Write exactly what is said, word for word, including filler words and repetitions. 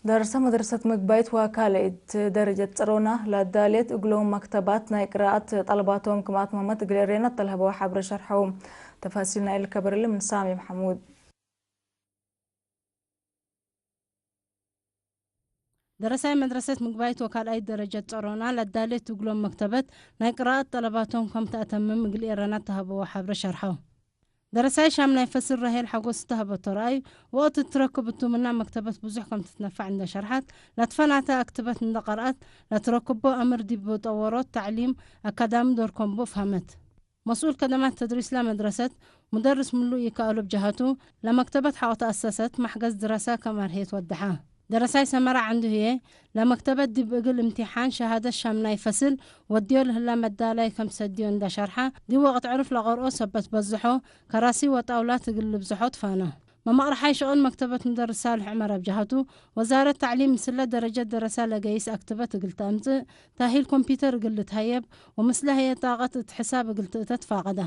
ደረሰ መድረሰት ምግባይት ወካልአይት ደረጀት ጸሮና ለአዳሌት እግሎም መክተባት ናይ ቅራአት ጠለባቶም ክም አትመመት እግል ኤሬናት ተለህበው ሐብረ ሸርሐው። ተፋሲል ናይል ከበርሊ ምን ሳሚ መሐሙድ። ደረሳይ መድረሰት ምግባይት ወካልአይት ደረጀት ጸሮና ለአዳሌት እግሎም መክተበት ናይ ቅራአት ጠለባቶም ከም ተአተምም እግል ኤረናት ተሀበዎ ሐብረ ሸርሐው። ደረሳይ ሻምናይ ፈስል ራሄል ሐጎስ እተ ሀበቶ ረአይ፣ ወቅት ትረክብ እቱ ምና መክተበት ብዙሕ ከም ትትነፈዕ እንደ ሸርሐት፣ ለትፈናተ አክትበት እንደ ቀርአት፣ ለትረክቦ አምር ዲብ ጠወሮት ተዕሊም አካዳሚ ዶር ከም ቡ ፍሀመት። መስኡል ከደማት ተድሪስ ለመድረሰት፣ ሙደርስ ምሉ ኢከአሉ እብ ጀሀቱ፣ ለመክተበት ሐቆ ተአሰሰት፣ መሕገዝ ድረሰ ከም አርሄት ወደሐ። ደረሳይ ሰመረ ዐንዱ ህዬ፣ ለመክተበት ዲብ እግል እምቲሓን ሸሃደት ሻምናይ ፈስል ወድዮ ለህላ መዳላይ ከም ትሰድዮ እንዳ ሸርሐ፣ ዲብ ወቅት ዕሩፍ ለቀርኦ ሰበት በዝሖ፣ ከራሲ ወጣውላት እግል ልብዝሖ ትፋነ። መመቅረሓይ ሽቅል መክተበት ሙደርስ ሳልሕ ዑመር አብ ጀሀቱ፣ ወዛረት ተዕሊም ምስለ ደረጀት ደረሳ ለገይስ አክትበት እግል ተአምጽእ፣ ታሂል ኮምፒተር እግል ልትሀየብ ወምስለ ህዬ ጣቀት እት ሕሳብ እግል ትእተ ትፋቀደ።